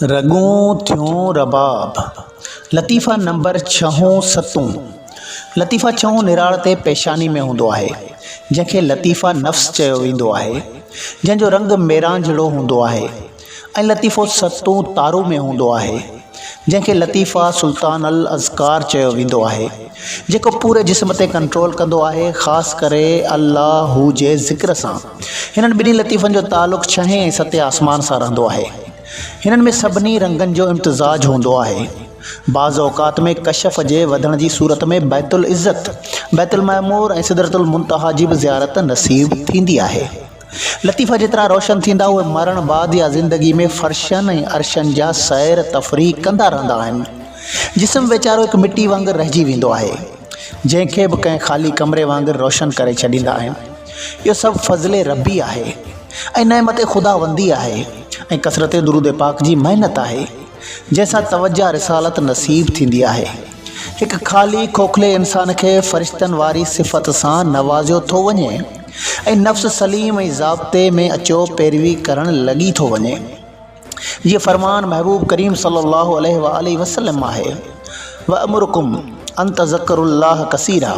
رڳون ٿيون رباب، لطيفه نمبر ڇهون ستون، لطيفه ڇهون نراڙ تي پيشاني ۾ هوندو آهي، جنهن کي لطيفه نفس چيو ويندو آهي، جنهن جو رنگ ميرانجهڙو هوندو آهي ۽ لطيفو ستون تارو ۾ هوندو آهي، جنهن کي لطيفه سلطان الاذڪار چيو ويندو آهي، جيڪو پوري جسم تي ڪنٽرول ڪندو آهي، خاص ڪري الله هو جي ذڪر سان. هنن ٻنهي لطيفن جو تعلق ڇهين ۽ ستين آسمان سان رهندو آهي. هنن ۾ سڀني رنگن جو امتزاج هوندو آهي. بعض اوقات ۾ ڪشف جي وڌڻ جي صورت ۾ بيت العزت، بيت المعمور ۽ سدرة المنتهيٰ جي به زيارت نصيب ٿيندي آهي. لطيفا جيترا روشن ٿيندا اهي مرڻ بعد يا زندگي ۾ فرشن ۽ عرشن جا سير تفريح ڪندا رهندا آهن. جسم ويچارو هڪ مٽي وانگر رهجي ويندو آهي. جنهن کي به ڪنهن خالي ڪمري وانگر روشن ڪري ڇڏيندا آهن. اهو سڀ فضل ربي آهي ۽ نعمت خداوندي آهي ۽ ڪثرت درود پاڪ جي محنت آهي، جنهن سان توجه رسالت نصيب ٿيندي آهي. هڪ خالي کوکلي انسان کي فرشتن واري صفت سان نوازيو ٿو وڃي ۽ نفس سليم ۽ ضابطي ۾ اچيو پيروي ڪرڻ لڳي ٿو وڃي. جيئن فرمان محبوب ڪريم صلي الله عليه واٰله وسلم آهي، وامرڪم ان تذڪروا الله ڪثيرا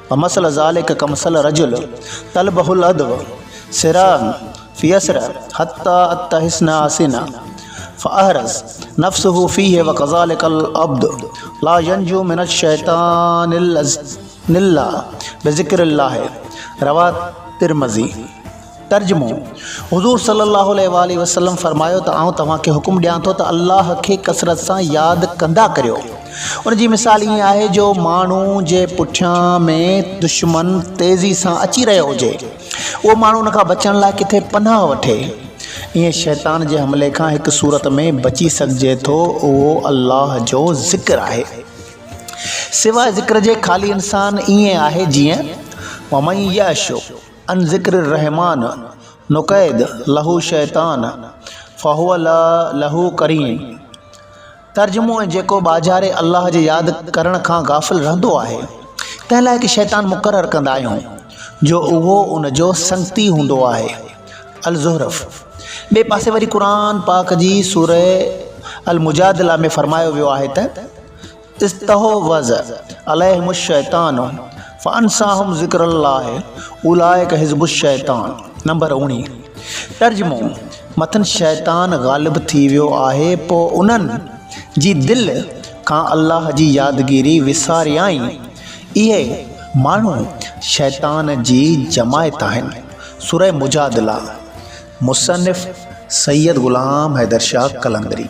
ومثل ذلک ڪمثل رجل طلبه العدو سراعا فيسرع حتي اتحسن حسنا فاحرز نفسه فيه وڪذلک العبد لا ينجو من الشيطان الا بذڪر الله رواه ترمذي. ترجمو، حضور صلّي اللّٰه عليه واٰله وسلّم فرمايو ته آئون توهان کي حڪم ڏيان ٿو ته الله کي ڪثرت سان ياد ڪندا ڪريو. ان جي مثال ائين آهي جو ماڻهو جي پٺيان ۾ دشمن تيزي سان اچي رهيو هجي، اهو ماڻهو ان کان بچڻ لاء ڪٿي پناهه وٺي. ائين شيطان جي حملي کان هڪ صورت ۾ بچي سگهجي ٿو اهو الله جو ذڪر آهي. سواء ذڪر جي خالي انسان ائين آهي جيئن ومن يعش عن ذڪر الرحمان نقيد له شيطان فهو له قرين ترجمو ۽ جيڪو ٻاجهاري الله جي ياد ڪرڻ کان غافل رهندو آهي تنهن لاء هڪ شيطان مقرر ڪندا آهيون جو اهو ان جو سنگتي هوندو آهي الزخرف ٻئي پاسي وري قرآن پاڪ جي سوره المجادله ۾ فرمايو ويو آهي ته استحوذ عليهم الشيطان فانساهم ذڪر الله اولئک حزب الشيطان نمبر اوڻيهه. ترجمو، مٿن شيطان غالب ٿي ويو آهي پوء انهن، جي دل، کان الله جي يادگيري وساريائين، اهي، ماڻهو، شيطان جي جماعت آهن. سوره مجادله، مصنف، سيد غلام حيدر شاهه قلندري.